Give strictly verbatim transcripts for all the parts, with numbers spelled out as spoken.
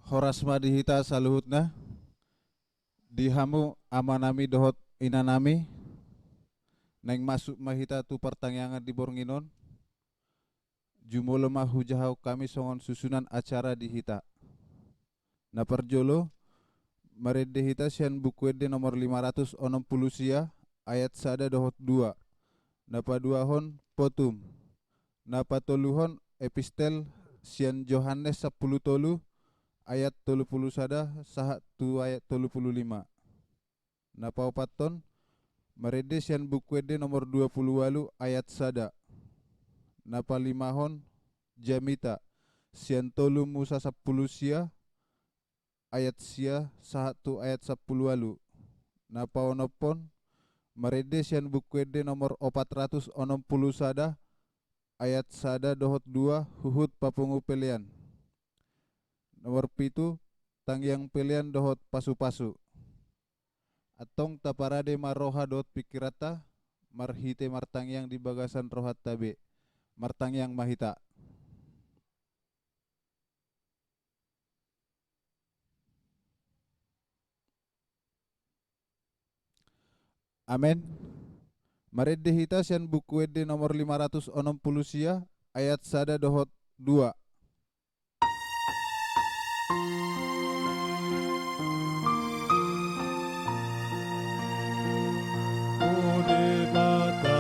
Horas ma di hita saluhutna, di hamu amanami dohot inanami. Naeng masuk ma hita tu partangiangan di borngin on. Jumolo ma hujahahon hami songon susunan acara di hita. Na parjolo, marende hita sian Buku Ende nomor lima ratus onom pulu sia, ayat sada dohot dua. Na paduahon, Potum. Na patoluhon, epistel sian Johannes sampulu tolu, ayat tolu pulu sada sahat tu ayat tolu pulu lima. Na paopathon, marende sian Buku Ende nomor dua pulu ualu, ayat sada. Na palimahon, Jamita, sian tolu Musa sampulu sia, ayat sia sahat tu ayat sampulu ualu. Na paonomhon, marende sian Buku Ende nomor opat ratus onom pulu sada, ayat sada dohot dua, huhut papungu pelean. Nomor pitu, tangiang pelean dohot pasupasu. Antong taparade ma roha dohot pingkiranta, marhite martangiang di bagasan rohanta be. Martangiang ma hita. Amen. Marende hita sian Buku Ende nomor lima ratus onom pulu sia, ayat sada dohot dua. O Debata,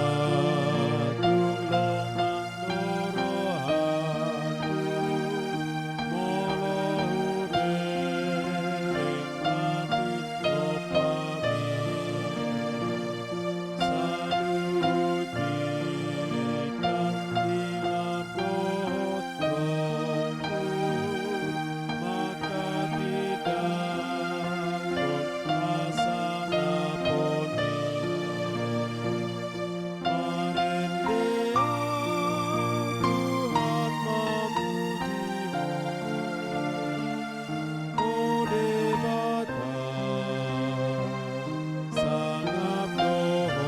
sangap do Ho,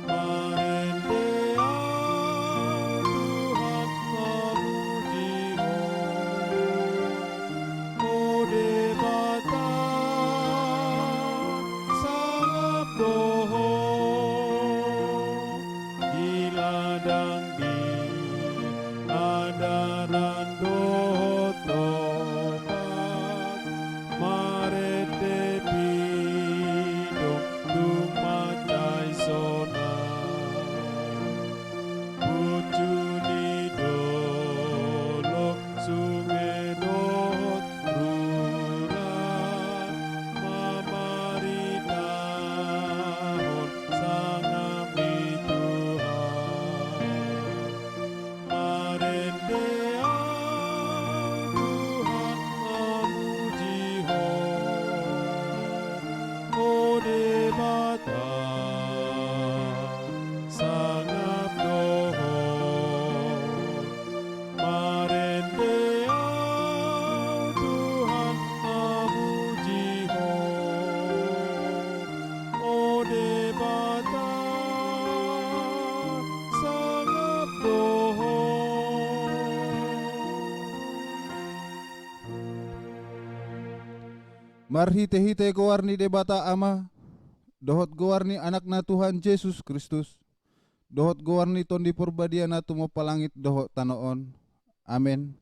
marende ahu Tuhan mamuji Ho. O Debata, sangap do Ho. Di ladang di andaran dohot topat, marende pidong tung mansai sonang. Punju ni dolok, sunge dohot rura, mamaritahon sangap ni Tuhan. Marende ahu Tuhan mamuji Ho. O Debata, sangap do Ho. Marende ahu Tuhan mamuji Ho. O Debata, sangap do Ho. Marhitehite goar ni Debata Ama, dohot goar ni Anakna Tuhan Jesus Kristus, dohot goar ni Tondi Porbadia na tumompa langit dohot tano on. Amen.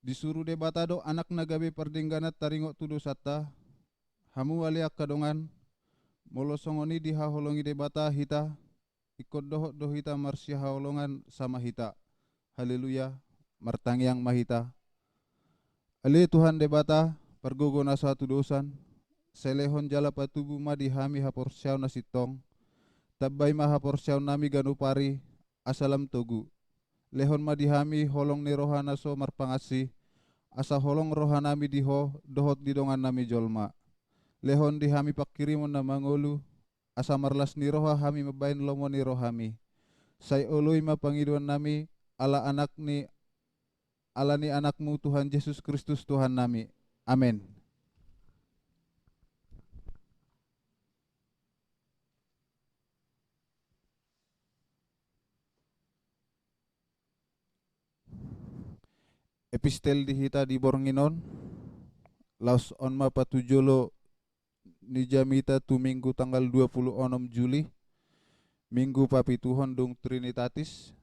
Disuru Debata do Anakna gabe pardengganan taringot tu dosanta. Hamu ale angka dongan, molo songon i dihaholongi Debata hita, ingkon dohot do hita marsihaholongan sama hita. Haleluya. Martangiang ma hita. Ale Tuhan Debata, pargogo na so hatudosan, sai lehon jala patubu ma di hami haporseaon na sintong. Tambai ma haporseaonnami ganup ari, asa lam togu. Lehon ma di hami holong ni roha na so marpangansi, asa holong rohanami di Ho dohot di dongannami jolma. Lehon di hami panghirimon na mangolu, asa marlas ni roha hami mambahen lomo ni rohami. Sai oloi ma pangidoannami ala Anak ni, ala ni Anakmu Tuhan Jesus Kristus Tuhannami. Amen. Epistel di hita di borngin on, laos on ma patujolo ni jamita tu Minggu tanggal dua puluh onom Juli, Minggu papituhon dung Trinitatis,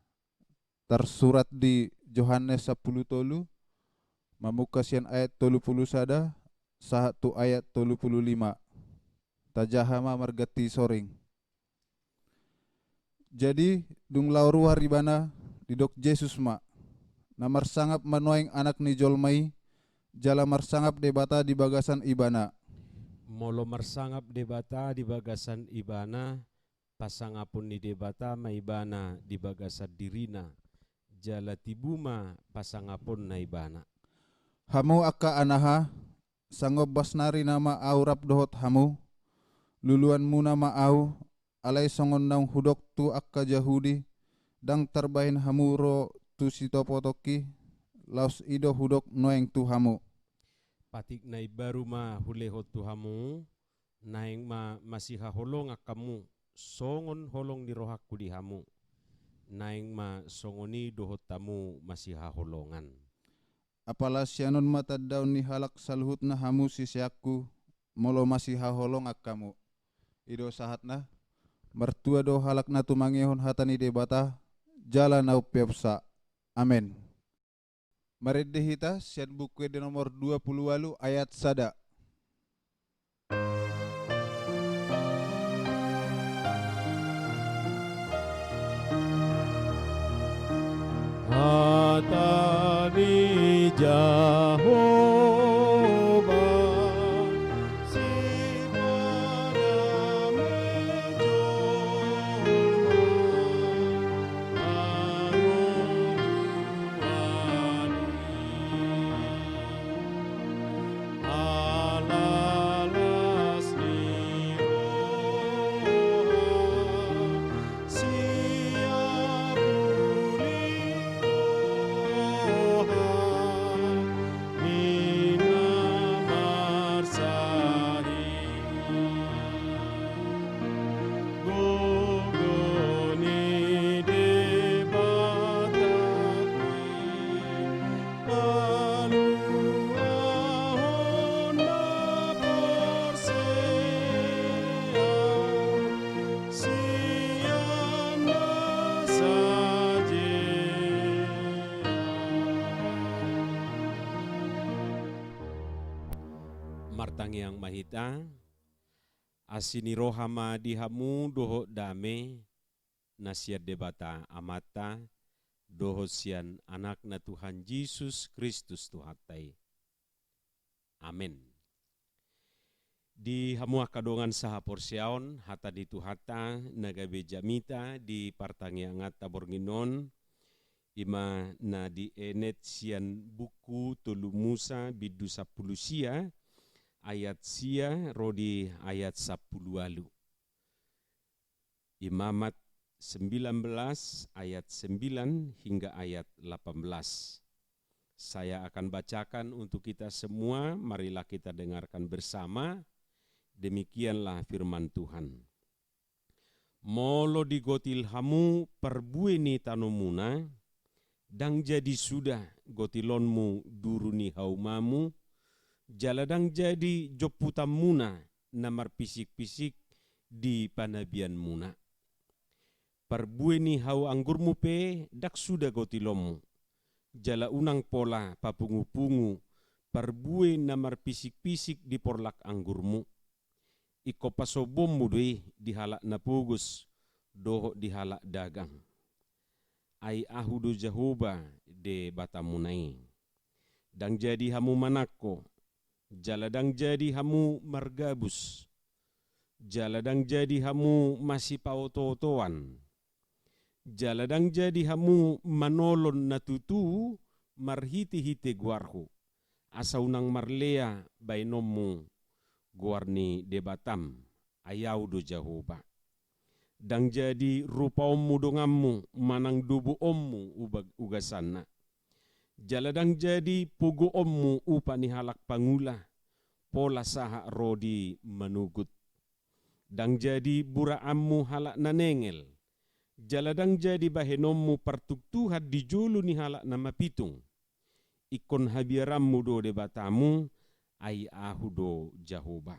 tarsurat di Johannes sampulu tolu, mamungka sian ayat tolu puluh sada sahat tu ayat tolu puluh lima. Tajaha ma marganti soring. Jadi, dung laho ruar ibana, didok Jesus ma: Na marsangap ma nuaeng Anak ni jolma i, jala marsangap Debata di bagasan ibana. Molo marsangap Debata di bagasan ibana, pasangapon ni Debata ma ibana di bagasan dirina, jala tibu ma pasangaponna ibana. Hamu angka anaha, sangombas nari nama ahu rap dohot hamu, luluanmuna ma ahu, alai songon naung hudok tu angka Jahudi, ndang tarbahen hamu ro tu sitopotongki, laos i do hudok nuaeng tu hamu. Patik na imbaru ma hulehon tu hamu, naeng ma masihaholongan hamu, songon holong ni rohangku di hamu, naeng ma songon i dohot hamu masihaholongan. Apala sian on ma tandaon ni halak saluhutna hamu siseanku, molo masihaholongan hamu. I do sahatna. Martua do halak na tumangihon hata ni Debata, jala na umpeopsa. Amen. Marende hita sian Buku Ende nomor dua puluh ualu ayat sada. Hata ni Jahowa sipata ni jolma. Gogo ni Debata i, paluahon na porsea sian na sajea. Martangiang ma hita. Asi ni roha ma di hamu dohot dame, na sian Debata Amanta, dohot sian Anakna Tuhan Jesus Kristus Tuhanta i. Amen. Di hamu angka dongan sahaporseaon, hata ni Tuhanta na gabe jamita di partangianganta borngin on, i ma na dienet sian buku Tolu Musa bindu sampulu sia, ayat sia ro di ayat sampulu ualu. Imamat sembilan belas ayat sembilan hingga ayat delapan belas. Saya akan bacakan untuk kita semua, marilah kita dengarkan bersama. Demikianlah firman Tuhan. Molo digotil hamu parbue ni tanomuna, ndang jadi suda gotilonmu duru ni haumamu, jala ndang jadi jomputanmuna na marpisik-pisik di panabianmuna. Parbue ni hau anggurmu pe ndang suda gotilonmu, jala unang pola papungu-pungu parbue na marpisik-pisik di porlak anggurmu. Ingkon pasombonmu do i di halak na pogos dohot di halak dagang. Ai Ahu do Jahowa Debatamuna i. Ndang jadi hamu manangko, jala ndang jadi hamu margabus, jala ndang jadi hamu masipaoto-otoan, jala ndang jadi hamu manolon na tutu marhite-hite goarhu, asa unang marlea baenonmu goar ni Debatam, ai Ahu do Jahowa. Ndang jadi rupaonmu donganmu manang doboonmu uba-, ugasanna. Jala ndang jadi pogoonmu upa ni halak pangula, pola sahat ro di manogot. Ndang jadi buraanmu halak na nengel, jala ndang jadi bahenonmu partuktuhan di jolo ni halak na mapitung. ingkon habiaranmu do Debatamu, ai Ahu do Jahowa.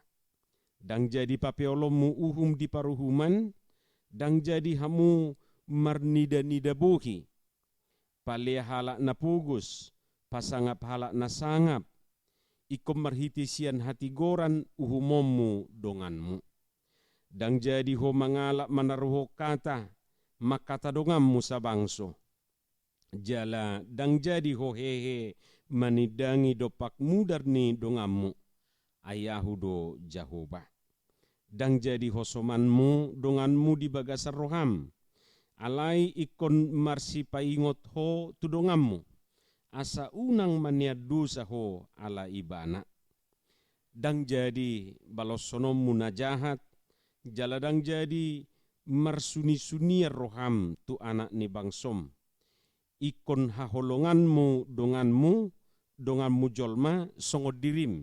Ndang jadi papeolonmu uhum di paruhuman, ndang jadi hamu marnidanida bohi, palea halak na pogos, pasangap halak na sangap, ingkon marhite sian hatigoran uhumonmu donganmu. Ndang jadi ho mangalap manaruhon hata, mangkata donganmu sabangso. Jala ndang jadi ho hehe manindangi dompak mudar ni donganmu, ai Ahu do Jahowa. Ndang jadi ho somanmu donganmu di bagasan roham, alai ingkon marsipaingot ho tu donganmu, asa unang manean dosa ho ala ibana. Ndang jadi baloshononmu na jahat, jala ndang jadi marsunisunian roham tu anak ni bangsom. Ingkon haholonganmu donganmu, donganmu jolma songon dirim,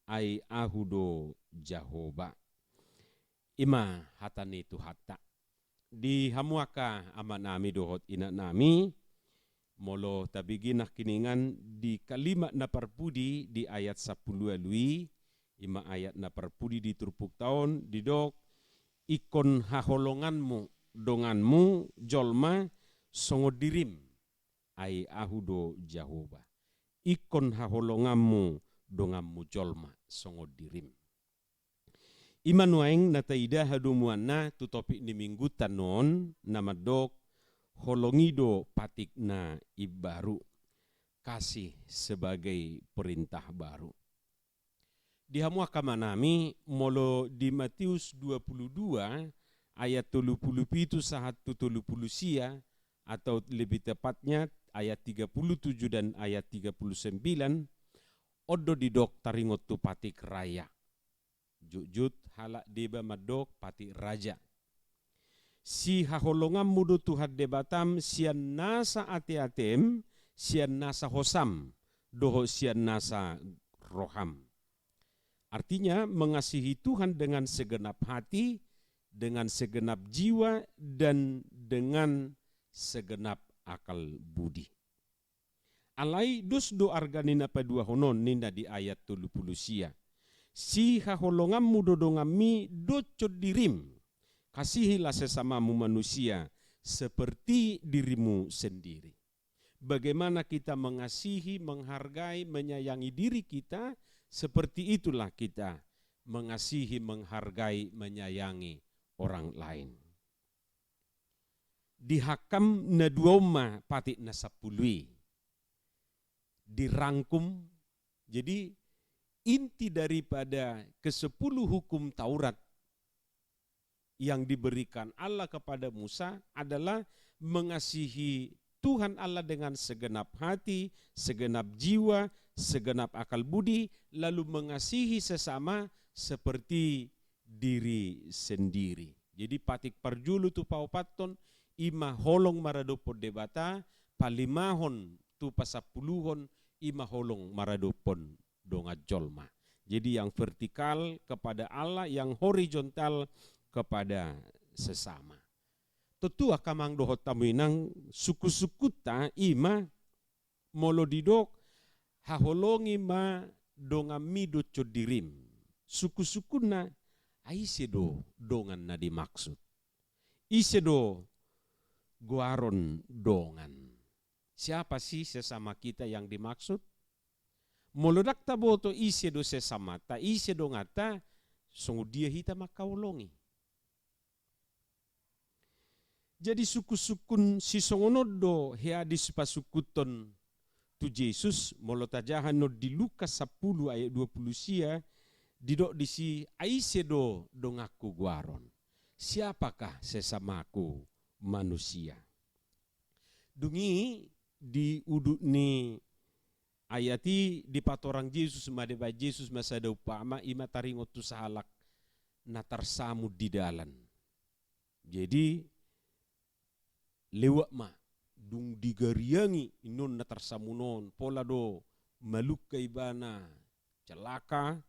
ai Ahu do Jahowa. I ma hata ni Tuhanta. Di hamu angka amanami dohot inanami, molo tabege nangkiningan di kalimat na parpudi di ayat sampulu ualu i, i ma ayat na parpudi di turpukta on, didok, ingkon haholonganmu donganmu jolma songon dirim, ai Ahu do Jahowa. Ingkon haholonganmu donganmu jolma songon dirim. I ma nuaeng na taida hadomuanna tu topik ni minggunta on, na mandok, holongi do patik na imbaru, kasih sebagai perintah baru. Di hamu angka amanami, molo di Matius dua pulu dua ayat tolu pulu pitu sahat tu tolu pulu sia, atau lebih tepatnya ayat tiga pulu tujuh dan ayat tiga pulu sembilan, on do didok taringot tu patik raya. Jotjot halak deba mandok patik raja. Sihaholonganmu do Tuhan Debatam sian nasa ateatem, sian nasa hosam, dohot sian nasa roham. Artinya, mengasihi Tuhan dengan segenap hati, dengan segenap jiwa, dan dengan segenap akal budi. Alai dos do arga ni na paduahon on, ninna di ayat tolu pulu sia. Sihaholonganmu do donganmi dohot dirim. Kasihilah sesamamu manusia seperti dirimu sendiri. Bagaimana kita mengasihi, menghargai, menyayangi diri kita, seperti itulah kita mengasihi, menghargai, menyayangi orang lain. Di Hakam na dua on ma patik na sampulu i dirangkum. Jadi, inti daripada kesepuluh hukum Taurat yang diberikan Allah kepada Musa adalah mengasihi Tuhan Allah dengan segenap hati, segenap jiwa, segenap akal budi, lalu mengasihi sesama seperti diri sendiri. Jadi, patik parjolo tu paopathon, i ma holong maradophon Debata, palimahon tu pasampuluhon, i ma holong maradophon dongan jolma. Jadi, yang vertikal kepada Allah, yang horizontal kepada sesama. Tontu angka amang dohot hamu inang, sungkunsungkunta i ma molo didok, haholongi ma donganmi dohot dirim. Sungkunsungkunna, ai ise do dongan na dimaksud? Ise do goaron dongan? Siapa sih sesama kita yang dimaksud? Molo ndang taboto ise do sesamanta, ise donganta, songon dia hita mangkaholongi? Jadi sungkunsungkun sisongon on do hea dipasungkunhon tu Jesus, molo tajaha non di Lukas sampulu ayat dua pulu sia, didok disi, ai ise do donganku goaron? Siapakah sesamaku manusia? Dung i di udut ni ayat i dipatorang Jesus ma, dibaen Jesus ma sada umpama, i ma taringot tu sahalak na tarsamun di dalan. Jadi, lewat ma, dung digariangi innon na tarsamun on, pola do malungka ibana, celaka,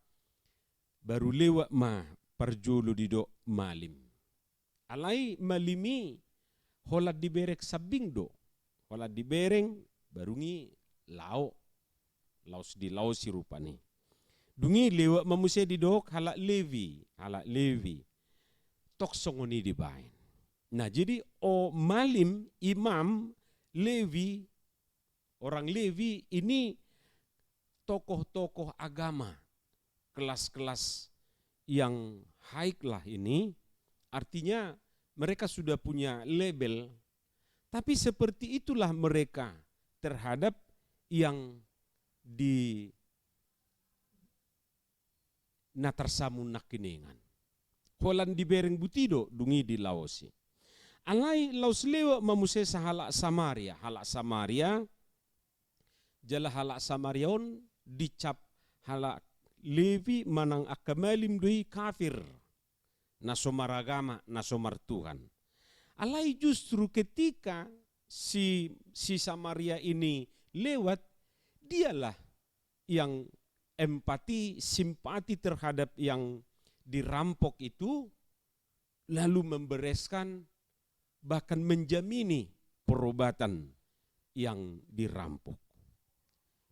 baru lewat ma parjolo didok malim. Alai malim i holan dibereng sambing do. Holan dibereng, baru nunga i laho. laos dilaosi rupani. Dung i lewat ma muse didok halak Lewi, halak Lewi. Tok songon i dibaen. Nah, jadi o malim, imam, Lewi, orang Lewi ini tokoh-tokoh agama, kelas-kelas yang high lah ini, artinya mereka sudah punya label, tapi seperti itulah mereka terhadap yang di na tarsamun nangkiningan. Holan dibereng buti do, dung i dilaosi. Alai laos lewat ma muse sahalak Samaria, halak Samaria, jala halak Samaria on dicap halak Lewi manang angka malim do i kafir, na so maragama, na so martuhan. Alai justru ketika si, si Samaria ini lewat, dialah yang empati, simpati terhadap yang dirampok itu, lalu membereskan, bahkan menjamini perobatan yang dirampok.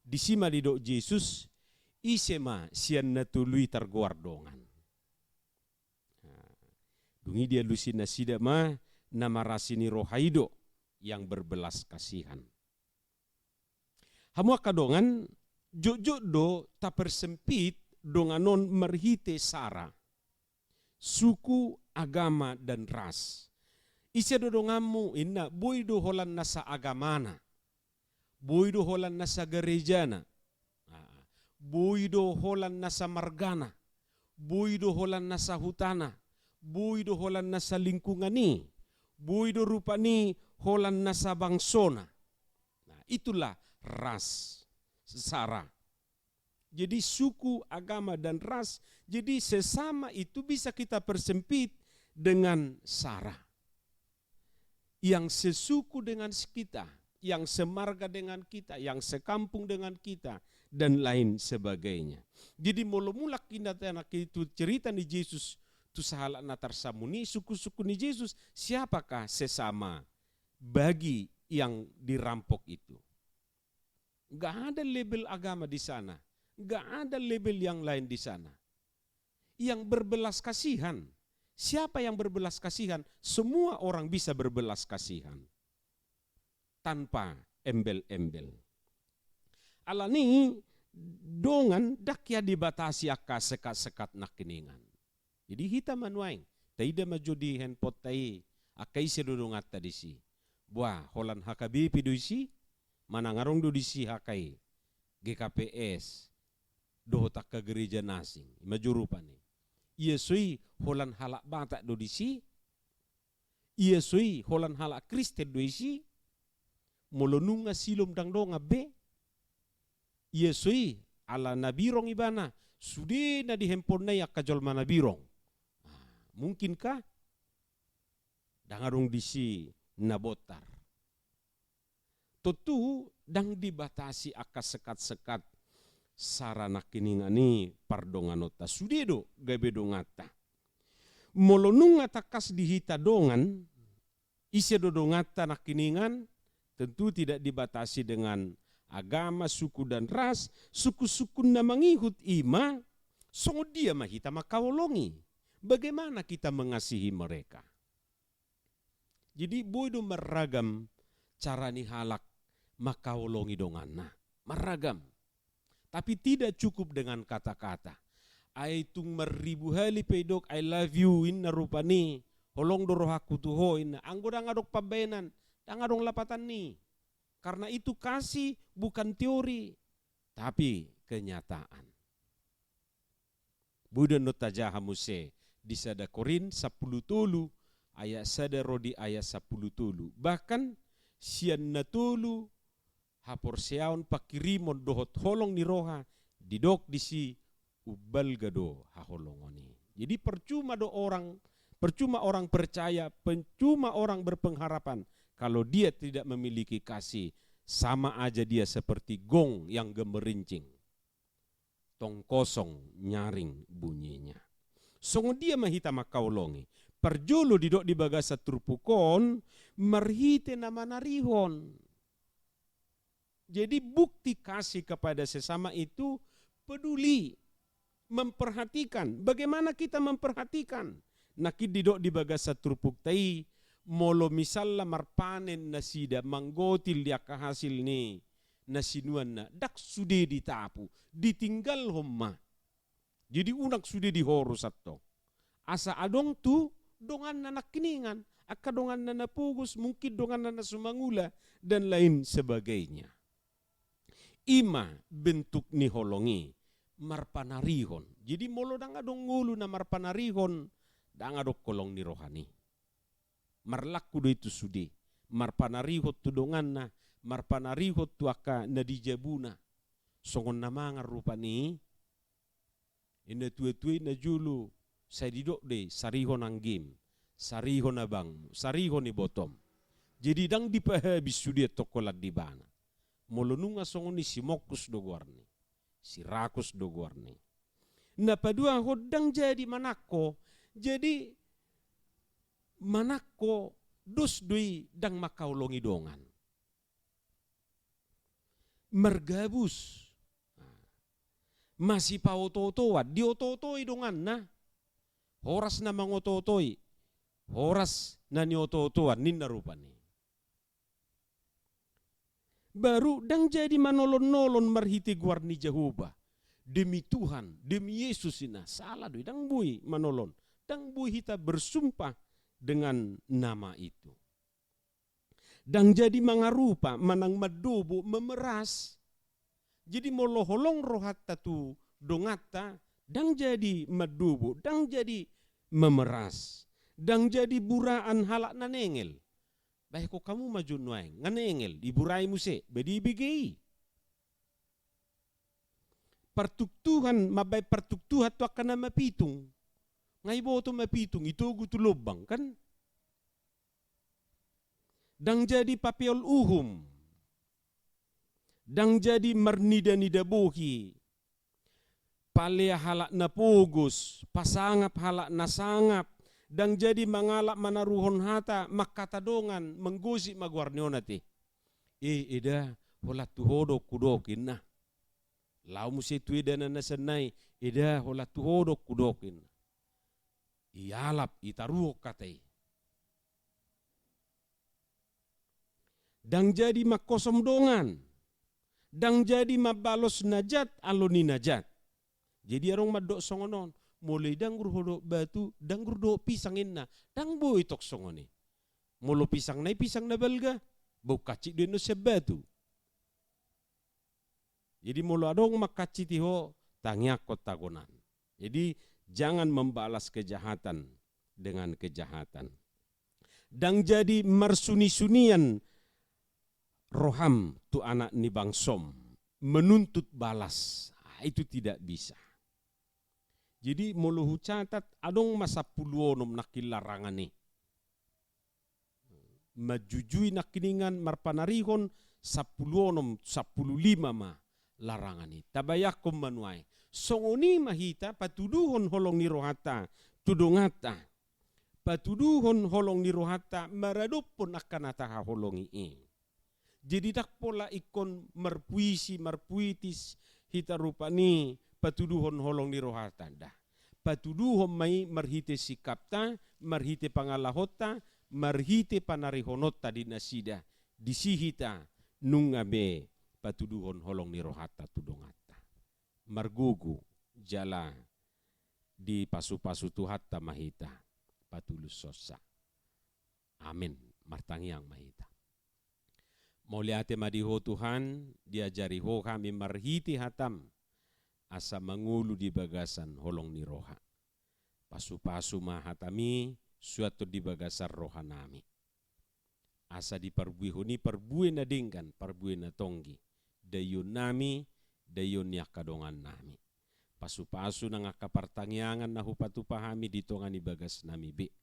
Disi ma didok Jesus, ise ma sian na tolu i targoar dongan. Nah, dung i dialusi nasida ma na marasi ni roha i do, yang berbelas kasihan. Hamu angka dongan, jotjot do tapersempit dongan on marhite sara, suku, agama, dan ras. Ise do donganmu, inna, boi do holan nasa agamana, boi do holan nasa garejana, ah, boi do holan nasa margana, boi do holan nasa hutana, boi do holan nasa lingkungan i, boi do rupani holan nasa bangsona. Nah, itulah ras, sara. Jadi suku, agama, dan ras, jadi sesama itu bisa kita persempit dengan sara. Yang sesuku dengan kita, yang semarga dengan kita, yang sekampung dengan kita, dan lain sebagainya. Jadi molo mulak inna, anak, itu cerita ni Jesus tu sahalak na tarsamun i, suku-suku ni Jesus, siapakah sesama bagi yang dirampok itu? Nggak ada label agama di sana, nggak ada label yang lain di sana. Yang berbelas kasihan, siapa yang berbelas kasihan? Semua orang bisa berbelas kasihan tanpa embel-embel. Alani dongan ndang hea dibatasi angka sekat-sekat nangkiningan. Jadi hita ma nuaeng, taida ma jo di handphoneta i, angka ise do donganta disi. Buah, holan H K B P do isi, manang adong do disi H K I, G K P S, dohot angka gereja na asing, ima jo rupani. Ia so i holan halak Batak do disi, ia so i holan halak Kristen do isi, molo nunga silom ndang dongan be, ia so i ala na birong ibana, sude na di handphonena i angka jolma na birong. Ah, mungkinkah? Ndang adong disi na bontar. Tontu ndang dibatasi angka sekat-sekat sara nangkiningan i pardonganonta. Sude do gabe donganta. Molo nunga tangkas di hita dongan, ise do donganta nangkiningan, tentu tidak dibatasi dengan agama, suku, dan ras. Suku-suku na mangihut ima, songon dia ma hita mangkaholongi? Bagaimana kita mengasihi mereka? Jadi boi do marragam cara ni halak mangkaholongi donganna. Marragam. Tapi tidak cukup dengan kata-kata. Ai tung marribu hali pe didok, "I love you," inna rupani, "Holong do rohangku tu ho," inna. Anggo ndang adong pambaenan, ndang adong lapatan ni. Karena itu kasih bukan teori, tapi kenyataan. Boi do annon tajaha muse di sada Korint sampulu tolu ayat sada ro di ayat sampulu tolu. Bahkan sian na tolu haporseaon, pangkirimon dohot holong ni roha, didok disi, umbalga do haholongon i. Jadi percuma do orang, percuma orang percaya, percuma orang berpengharapan kalau dia tidak memiliki kasih, sama aja dia seperti gong yang gemerincing. Tong kosong nyaring bunyinya. Songon dia ma hita mangkaholongi? Parjolo didok di bagasan turpuk on, marhite na manarihon. Jadi bukti kasih kepada sesama itu peduli, memperhatikan. Bagaimana kita memperhatikan? Nangkin didok di bagasan turpukta i, molo misalna marpanen nasida, manggotil di angka hasil ni na sinuanna, ndang sude ditapu, ditinggalhon ma. Jadi unang sude dihorus antong. Asa adong tu donganna nangkiningan, angka donganna na pogos, mungkin donganna na so mangula, dan lain sebagainya. I ma bentuk ni holong i, marpanarihon. Jadi molo ndang adong ngolu na marpanarihon, ndang adong holong ni rohana i. Marlaku do i tu sude, marpanarihon tu donganna, marpanarihon tu angka na di jabuna. Songon na mangan rupani, i na tua-tua i na jolo, sai didok do i, sarihon anggim, sarihon abangmu, sarihon ibotom. Jadi ndang dipahabis sude antong holan di ibana. Molo nunga songon i, si Mongkus do goarna i, si Rakus do goarna i. Na paduahon, ndang jadi manangko. Jadi manangko dos do i, ndang mangkaholongi dongan. Margabus. Masipaoto-otoi, dioto-otoi donganna. Horas na mangoto-otoi, horas na nioto-otoan, ninna rupani. Baru ndang jadi manolon-nolon marhite goar ni Jahowa. Demi Tuhan, demi Yesus, ninna. Sala do i, ndang boi manolon. Ndang boi hita bersumpah dengan nama itu. Ndang jadi mangarupa manang mandobo, memeras. Jadi molo holong rohanta tu donganta, ndang jadi mandobo, ndang jadi memeras. Ndang jadi buraan halak na nengel. Bahen hamu ma jo nuaeng, nga nengel, diburai muse, ba dibege i. Partuktuhan, mambahen partuktuhan tu angka na mapitung. Nga iboto mapitung, itogu tu lombang, kan? Ndang jadi papeol uhum. Ndang jadi marnida-nida bohi. Palea halak na pogos, pasangap halak na sangap. Ndang jadi mangalap manaruhon hata, mangkata dongan, manggosip ma goar ni on ate. E, eda, holan tu ho do hudok, ninna. Laho muse tu eda na, na sian na i, eda, holan tu ho do hudok, ninna. Ialap, itaruhon hata i. Ndang jadi mangkosom dongan. Ndang jadi mambalos na jat alo ni na jat. Jadi adong mandok songon on, molo i danggur ho dohot batu, danggur dohot pisang, ninna. Ndang boi tong songon i. Molo pisang na i pisang na balga, boi hansit do i annon sian batu. Jadi molo adong manghansiti ho, tangiangkon tagonan. Jadi jangan membalas kejahatan dengan kejahatan. Ndang jadi marsuni-sunian roham tu anak ni bangsom, menuntut balas. Ah, itu tidak bisa. Jadi molo hucatat, adong ma sampulu onom nangkin larangan i. Manjujui nangkiningan, marpanarihon sampulu onom, sampulu lima ma larangan i. Tabayangkon ma nuaeng. Songon i ma hita patuduhon holong ni rohanta tu donganta. Patuduhon holong ni rohanta maradophon angka na tahaholongi i. Jadi ndang pola ingkon marpuisi, marpuitis hita rupani patuduhon holong ni rohanta, nda. Patuduhon ma i marhite sikapta, marhite pangalahonta, marhite panarihononta di nasida. Disi hita nunga be patuduhon holong ni rohanta tu donganta. Margogo jala dipasupasu Tuhanta ma hita patulushonsa. Amen. Martangiang ma hita. Mauliate ma di Ho Tuhan, diajari Ho hami marhite hataM, asa mangolu di bagasan holong ni roha. Pasupasu ma hataMi suanhon di bagasan rohanami. Asa diparbuehon i parbue na denggan, parbue na tonggi, daionnami, daion ni angka dongannami. Pasupasu nang angka partangiangan na hupatupa hami di tonga ni bagasnami be.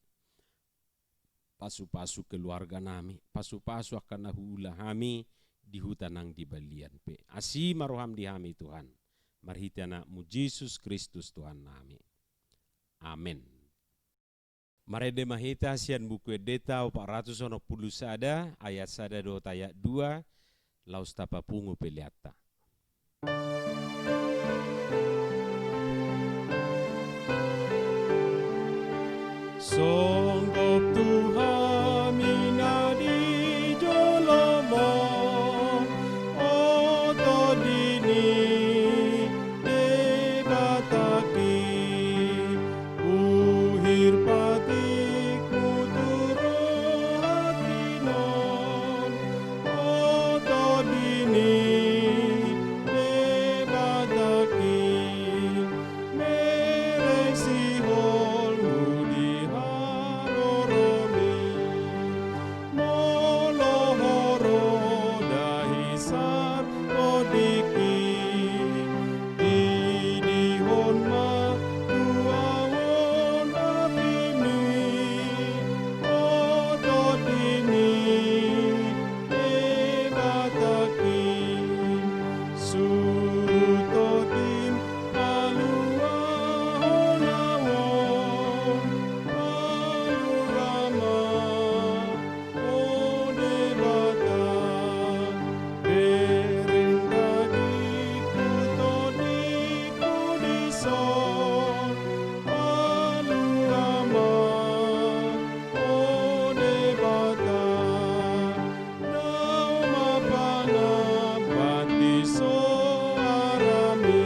Pasupasu keluarganami, pasupasu angka na huula hami di huta nang di balian pe. Asi ma rohaM di hami Tuhan, marhite AnakMu Jesus Kristus Tuhannami. Amen. Marende ma hita sian Buku Endenta opat ratus onom pulu sada, ayat sada dohot ayat dua, laos tapapungu peleanta. Songgop tu hami na di jolom on, oto di ni Debatangki, uhir patikmu tu rohangki non, oto di ni Debatangki, mereng siholmu di haroromi. Molo ho ro dahisar tondingki, didihon ma tu ahu on apimi, oto di ni Debatangki, suhut tondim paluahon ahu on, palua ma, o Debata, bereng dagingku tondingku dison, palua ma, o Debata, naung mapangamban di soarami,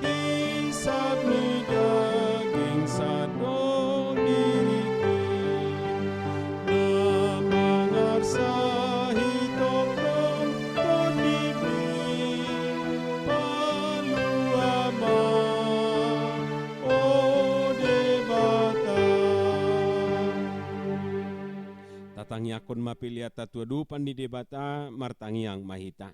hisap ni daging sandok diringki, na mangarsahi tongtong tondimi, palua ma, o Debata. Tatangiangkon ma peleanta tu adopan ni Debata, martangiang ma hita.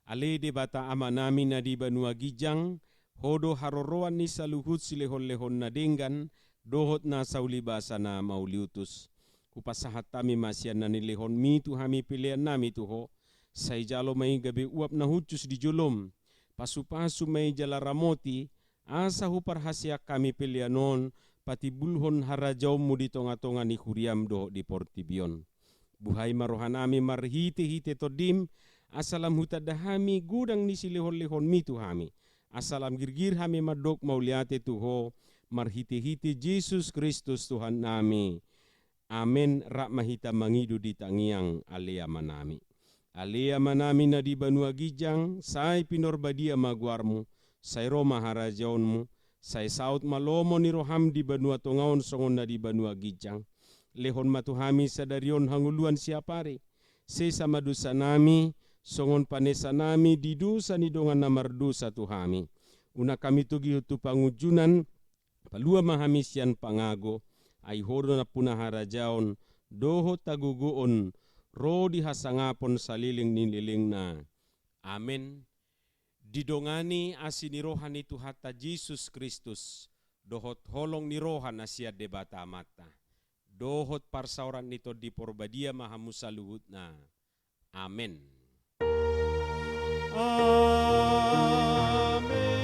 Ale Debata Amanami na di banua ginjang, Ho do haroroan ni saluhut silehonlehon na denggan, dohot na saulibasa na mauliutus. Hupasahat hami ma sian na nilehonmi tu hami peleannami tu Ho, sai jalo ma i gabe uap na hushus di jolom, pasupasu ma i jala ramoti, asa huparhaseang hami pelean on patimbulhon harajaonmu di tongatonga ni huriam dohot di portibi on. Buhai ma rohanami marhitehite Tondim, asa lam hutanda hami godang ni silehonlehonmi tu hami, asa lam girgir hami mandok mauliate tu Ho, marhitehite Jesus Kristus Tuhannami. Amen. Rap ma hita mangido di tangiang, Ale Amanami. Ale Amanami na di banua ginjang, sai pinarbadia ma goarmu, sai ro ma harajaonmu, sai saut ma lomo ni roham di banua tonga on songon na di banua ginjang. Lehon ma tu hami sadari on hangoluan siapari. Sesa ma dosanami, songon panesanami di dosa ni dongan na mardosa tu hami. Unang hami togihon tu pangunjunan, palua ma hami sian pangago, ai Ho do nampuna harajaon, dohot hagogoon, ro di hasangapon saleleng ni lelengna. Amen. Didongani asi ni roha ni Tuhanta Jesus Kristus, dohot holong ni roha na sian Debata Amanta, dohot parsaoran ni Tondi Porbadia ma hamu saluhutna. Amen. Amen. Amen.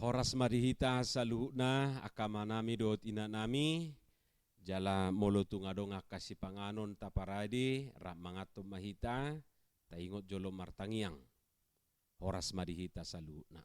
Horas ma di hita saluhutna, angka amanami dohot inanami, jala molo tung adong angka sipanganon taparade, rap manganhon ma hita, taingot jolo martangiang. Horas ma di hita saluhutna.